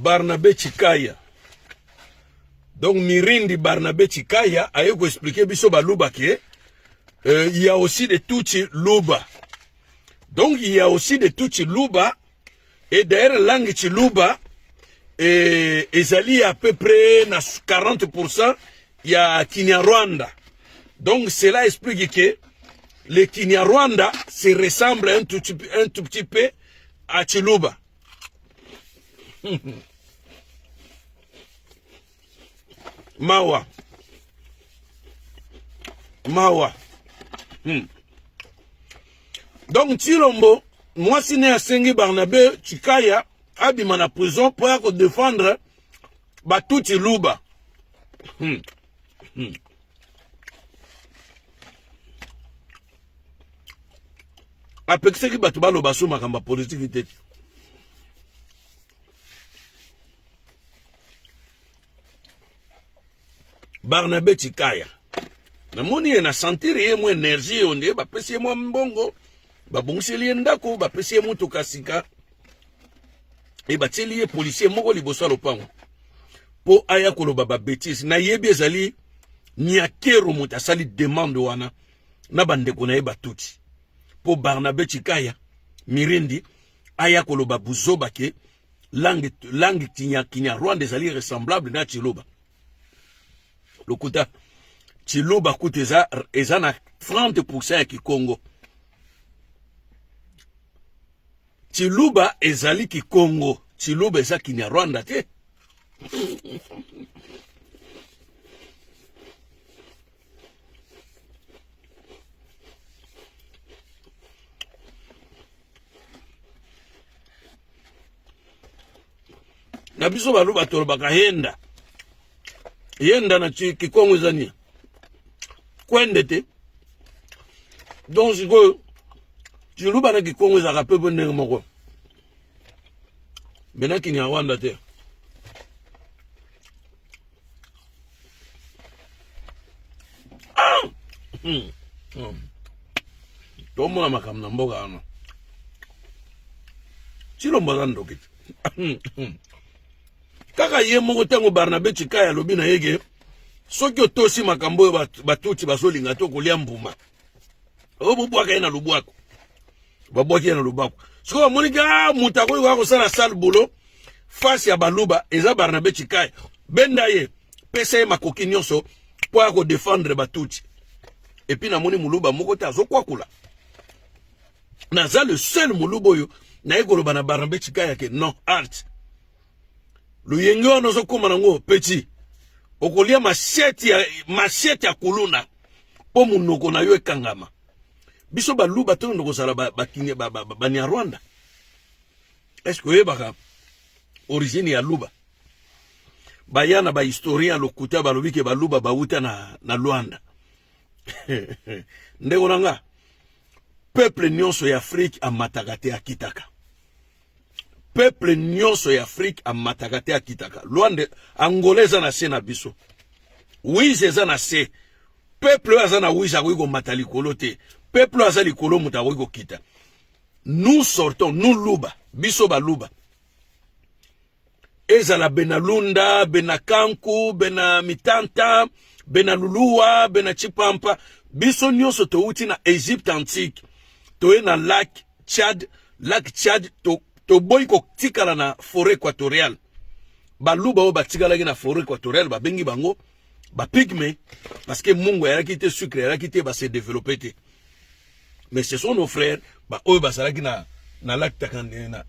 Barnabe Chikaya. Donc Mirindi Barnabe Chikaya aye ko expliquer biso baluba ke il y a aussi des Tutsi Luba. Donc il y a aussi des Tutsi Luba et d'ailleurs langue Chiluba et ezali à peu près na 40% ya Kinyarwanda. Donc cela explique que le Kinyarwanda se ressemble un tout petit peu à Chiluba. Mawa. Mawa. Donc Tshilombo, mwasi ne asengi Barnabe Tshikaya abima na prison mpo ya kodefendre batuti Luba. Apekisaki bato baloba so makambo ya politiki te. Barnabe Tshikaya namoni ye na sentir ye mwa energie oyo nde bapesi ye mwa mbongo, babongiseli ye ndako, bapesi ye motuka sika e batieli ye policier moko liboso ya lopango mpo aya koloba ba betise. Nayebi ezali Nyakero moto asali demande wana na bandeko na ye batuti mpo Barnabe Tshikaya Mirindi aya koloba buzoba ke langue Kinyarwanda ezali ressemblable na Tshiluba. Lokuta. Tshiluba kutu eza na 30% ya Kikongo. Tshiluba ezali Kikongo. Tshiluba eza Kinyarwanda te. Na biso baluba tolobaka yenda yenda na Kikongo eza nini? Kwende te. Donc sikoyo Tshiluba na Kikongo ezalaka pepe ndenge moko, me na Kinyarwanda te. Ah! Tomona makambo na mboka wana. Tshilombo aza ndoki te. Kaka ye moko ntango Barnabe Tshikaya alobi na ye ke soki otosi makambo oyo batuti bazolinga te okolia mbuma, oyo bobwaka ye na lobwako, babwaki ye na lobwako. Sikoyo bamoni ke moto akoki koya kosala sale boulot face ya baluba eza Barnabe Tshikaya. Benda ye, pesa ye makoki nyonso mpo ya kodefendre batuti. Epuis namoni moluba moko te azokwakula. Naza le seul moluba oyo naye koloba na Barnabe Tshikaya ke non art loyenge wana ozokóma nango petit, okolia machette ya kuluna mpo monoko na yo ekangama. Biso baluba tokende kozala Banyarwanda. Est-ce que oyebaka origine ya Luba? Baya na bahistorien ya lokuta balobi ke baluba bauta na Luanda. Ndeko na nga, peuple nyonso ya Afrique amataka te, akitaka. Peuple nyonso ya Afrique amataka te, akitaka. Luanda, Angola eza na se na biso, Wize eza na se. Peuple oyo aza na Wize akoki komata likolo te. Peuple oyo aza likolo moto akoki kokita. Nous sortons, nous Luba, biso baluba, ezala bena Lunda, bena Kanku, bena Mitanta, bena Luluwa, bena Chipampa, biso nyonso touti na Egypte antique, toye na lac Tchad. Lac Tchad toboyi kotikala na forêt équatoriale. Baluba oyo batikalaki na forêt équatoriale babengi bango ba pygmées parce que mungu ayalaki te, sucre ayalaki te, ba se développer te. Mais ce sont nos frères ba oyo bazalaki na lac Takandena.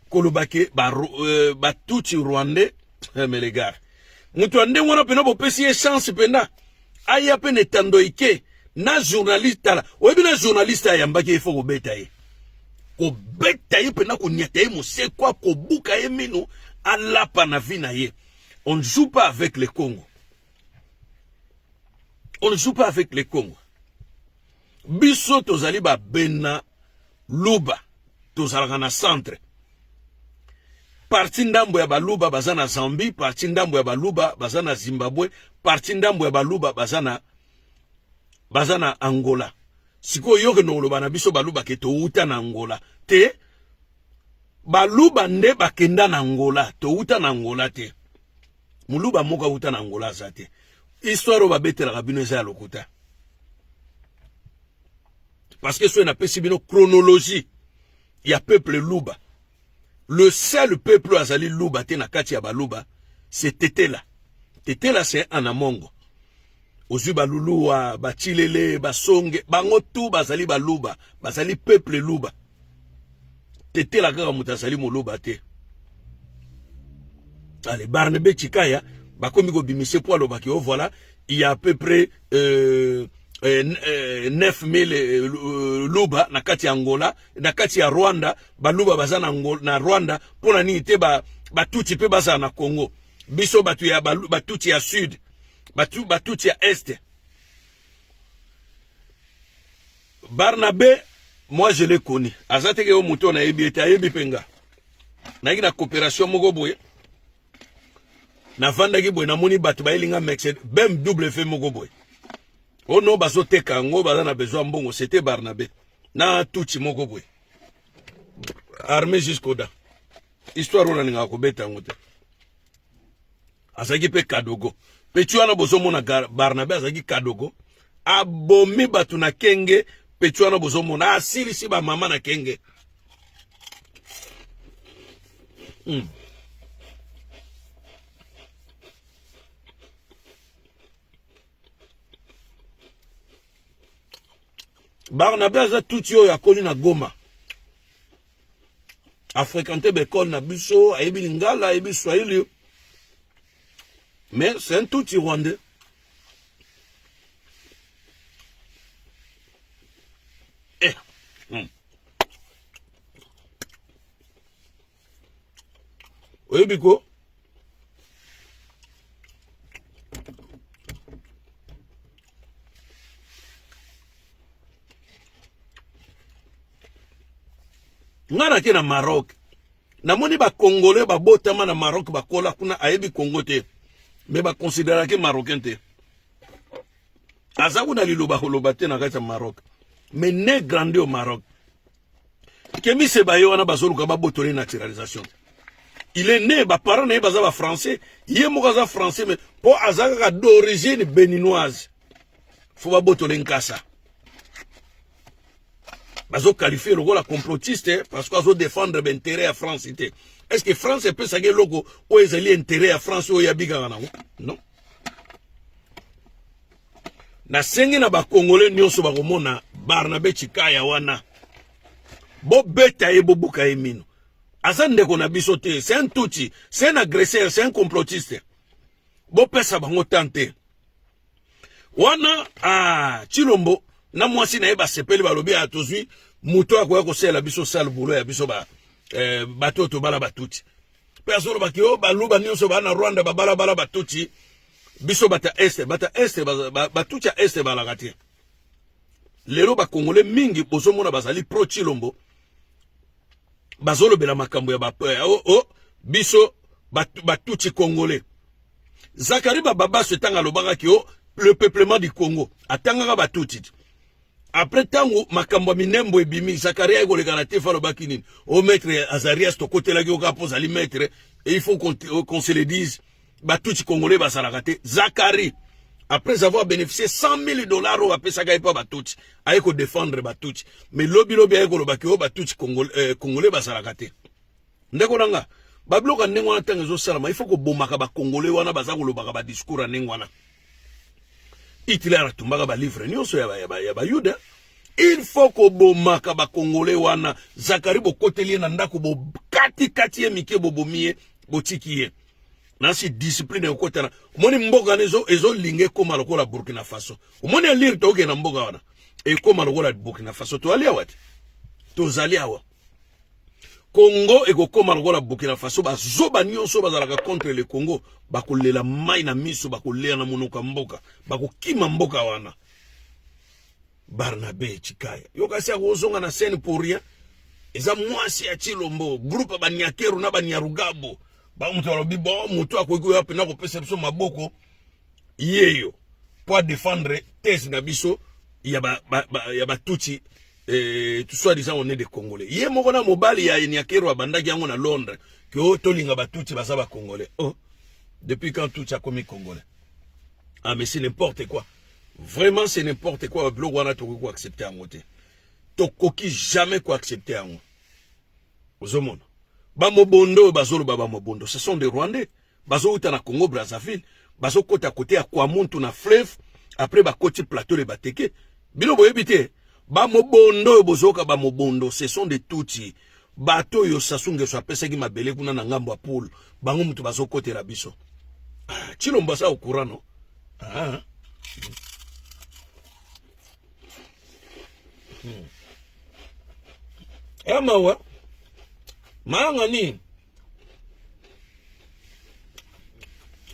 Koloba ke batutsi rwandais, mais les gars, moto ya ndenge wana mpena bopesi ye chance mpena aya mpe na etando ike na journaliste. Tala, oyebi na journaliste ayambaki ye, fo kobeta ye, kobeta ye mpena, koniata ye mosekwa, kobuka ye mino, alapa na vie na ye. On ne joue pas avec le Congo, on ne joue pas avec le Congo. Biso tozali babena Luba, tozalaka na centre. Parti ndambo ya baluba baza na Zambie, parti ndambo ya baluba baza na Zimbabwe, parti ndambo ya baluba baza na Angola. Sikoyo yo kende koloba na biso baluba ke towuta na Angola te. Baluba nde bakenda na Angola, towuta na Angola te. Muluba moko awuta na Angola aza te. Histoire oyo babetelaka bino eza ya lokuta. Parce que soki napesi bino chronologie ya peuple luba, le seul peuple oyo azali luba te na kati ya baluba, c'est Tetela. Tetela c'est un Anamongo. Ozwi baluluwa, bachilele, basonge, bango tout bazali baluba, bazali peuple luba. Tetela kaka moto azali moluba te. Allez, Barnabe Chikaya, bakomi kobimise po alobaki oh voilà, il y a à peu près 9000 luba na kati ya Angola, na kati ya Rwanda, baluba baza na, na Rwanda, pona nini te ba batutsi pe bazala na Congo. Biso batu ya batutsi ya sud, batutsi ya est. Barnabe, moi je l'ai connu. Aza te ke yo moto nayebi ete ayebi pe nga. Nayaki na coopération moko boye. Navandaki boye namoni bato bayeli nga Mercedes BMW moko boye. Oh non, bazoteka yango, baza na besoin mbongo, c'était Barnabe. Na tutsi moko boye. Armé jusqu'aux dents. Histoire oyo nalingaka kobeta yango te. Azalaki pe kadogo. Petit wana bozomona Barnabe azalaki kadogo. Abomi bato na kenge. Petit wana bozomona asilisi ba mama na kenge. Barnabe aza tutsi oyo akoli na Goma. A fréquenté l'école na biso, ayebi lingala, ayebi swahili. Mais c'est un tutsi rwandais. Eh. Oyebi ko nga nake na Maroc, namoni ba Congolais babotama na Maroc, bakola kuna, ayebi Congo te, mais baconsideraki Marocain te. Aza kuna liloba koloba te na kati ya Maroc, mais né grandi au Maroc. Kemi Seba ye wana bazoluka babotole naturalisation. Il est né, ba parents na ye baza ba français, ye moko aza français mais po aza kaka d'origine béninoise. Faut babotole nkasa. Bazo qualifier lokola complotiste parce que azo défendre ba intérêt ya France te. Est-ce que France epesaki eloko oyo ezali intérêt ya France oyo yabikaka nango? Non. Nasengi na ba Congolais nyonso bakomona Barnabe Chikaya wana, bobeta ye, bobuka ye mino. Aza ndeko na biso te, c'est un tutsi, c'est un agresseur, c'est un complotiste. Bopesa bango temps te. Wana Tshilombo na mwasi na ye basepeli, balobi ah, tozwi moto akoya kosalela biso sale boulot ya biso ba bato tobala batutsi. Pe azolobaki yo baluba nyonso ba na Rwanda babalabala batutsi, biso bata est, bata est, batutsi ya est balaka te. Lelo ba Congolais mingi bozomona bazali pro Tshilombo, bazolobela makambo ya ba, oh, oh, biso batutsi Congolais. Zakari Bababaso etanga alobaka ki oh, le peuplement du Congo atangaka batutsi. Après tango makambo ya minembo ebimi, Zakaria ekoleka na tefa alobaki nini? O maître Azarias tokotelaki yo kaka mpo ozali maître, et il faut qu'on se le dise, batutsi congolais bazalaka te. Zakari, après avoir bénéficié 100 000 $ oyo bapesaka ye mpo batutsi, aye kodéfendre batutsi, mais lobi lobi aye kolobaki oyo batutsi congolais bazalaka te. Ndeko na nga, babiloko ya ndenge wana ntango ezosalama, il faut kobomaka bacongolais wana baza kolobaka badiscours ya ndenge wana. Hitler atumbaka balivre nyonso ya bayuda. Il faut kobomaka bacongolais wana. Zakari bokoteli ye na ndako, bokatikati ye mike, bobomi ye, botiki ye nasi discipline ekotana. Omoni mboka wana ezolinga ekóma lokola Burkina Faso. Omoni alire tokokende na mboka wana ekóma lokola Burkina Faso. Toali awa te, tozali awa. Congo ekokóma lokola Burkina Faso. Bazoba nyonso bazalaka contre le Congo bakolela mai na miso, bakolela na monoko ya mboka, bakokima mboka wana. Barnabe Chikaya yo kasi akozonga na scène pour rien. Eza mwasi ya Tshilombo, groupe ya banyakeru na banyarugabo. Bamoto balobi bon, moto akoki koya mpena kopesa biso maboko yeyo po adéfendre thèse na biso ya batutsi. Eh, tout soit disant on est des Congolais. Ye moko na mobali ya Nyakero abandaki yango na Londres que oh, tolinga ba Tutsi baza ba Congolais. Oh, depuis quand Tutsi akomi Congolais? Ah mais c'est n'importe quoi. Vraiment c'est n'importe quoi biloko wana tokoki ko accepter yango te. Tokoki jamais ko accepter yango. Ozomona. Ba mobondo bazoloba ba mobondo, ce sont des Rwandais. Bazowuta na Congo Brazzaville, bazokota kote ya Kwamuntu na fleuve, après bakoti plateau de Bateke. Bino boyebi te, ba mobondo oyo bozoyoka ba mobondo, ce sont des Tutsi. Bato oyo Sassou Nguesso apesaki mabele kuna na ngambo ya poule, bango mutu bazokotela biso. Ah, Tshilombo aza au courant non? Ah. Ya mawa. Mayanga nini?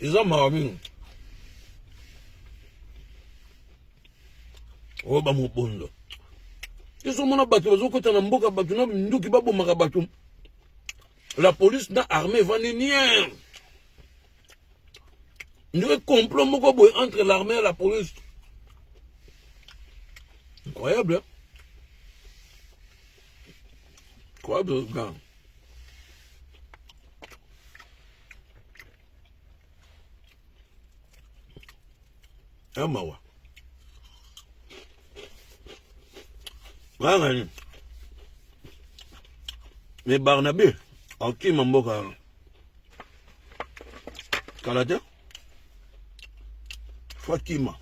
Eza mawa mingi. Oyo ba mobondo. Ezomona bato bazokota na mboka bato na minduki babomaka bato. La police na armée evandi nien. Ndenge complot moko boye entre l'armée et la police. Incroyable, hein? Incroyable, gars. Ya mawa. Wana Mais Barnabé, akima mboka kala te fo akima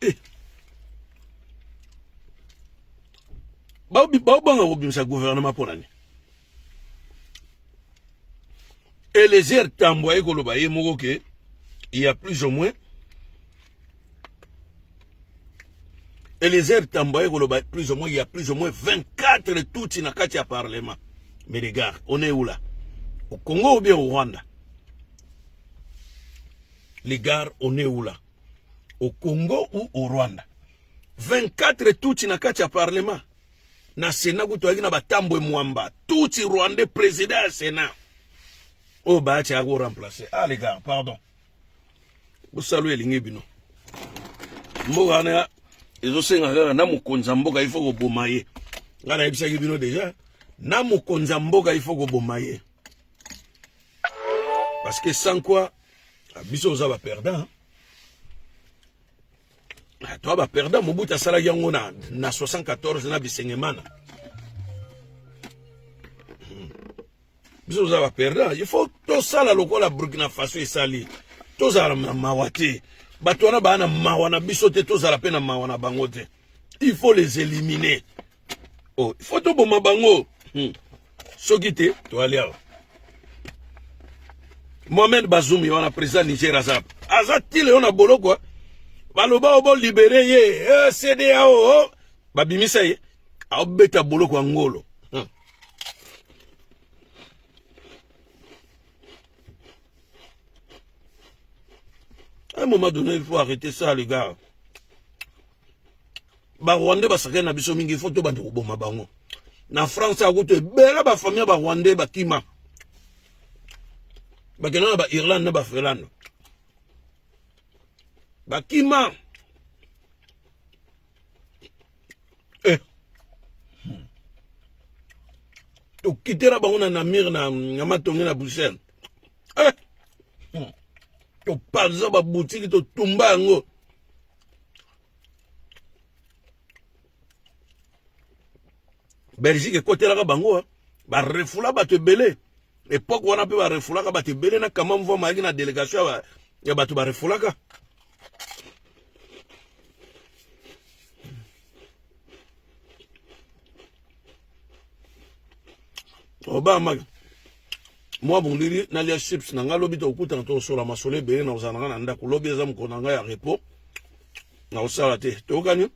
eh. Baobanga kobimisa gouvernement mpo na nini? Eliezer Tambwe aye koloba ye moko ke il y a plus ou moins Eliezer Tambwe aye koloba plus ou moins il y a plus ou moins 24 tutsi na kati ya parlement. Mais les gars, on est où là? Au Congo ou bien au Rwanda? Les gars, on est où là? Au Congo ou au Rwanda? 24 tutsi na kati ya parlement. Na Sénat kutu ayaki na batambwe mwamba tutsi rwandais président ya Sénat. Oyo Bahati ako remplacer. Ah les gars, pardon. Bosalo elingi bino. Mboka wana ezosenga kaka na mokonzi ya mboka il faut koboma ye. Ngai nayebisaki bino déjà na mokonzi ya mboka il faut koboma ye. Parce que sans quoi biso oza ba perdant. Toa ba perdant. Mobutu asalaki yango na 74 na Bisengemana. Biso oza ba perdant. Il faut tosala lokola Burkina Faso esali. Tozala na mawa te. Bato wana baa na mawa na biso te, tozala pe na mawa na bango te. Il faut les éliminer. Oh, il faut toboma bango. Soki te, toali awa. Mohamed Bazoum wana président Niger aza. Aza tile yo na boloko. Baloba obo libérer ye. CEDEAO. Oh. Babimisa ye. Aobeta boloko ya ngolo. À un moment donné, il faut arrêter ça, les gars. Ba Rwandais basakani na biso mingi, il faut tobanda koboma bango. Na France akutu ebele ba famille ba Rwandais bakima. Bakenda na ba Irlande na ba Finlande. Bakima. Eh. Tokitela bango na Namur na Matonge na Bruxelles. Eh. Topanza ba boutique totumba yango. Belgique ekotelaka bango, ba refula bato ebele. Époque wana pe ba refulaka bato ebele na kama mvua mayaki na délégation ya bato ba refulaka. Obama mwa bondili nalia chips na ngai lobi tokutana tokosola masolo ebele na kozala na ngai na ndako lobi eza mokolo na ngai ya repos na kosala te toyokani.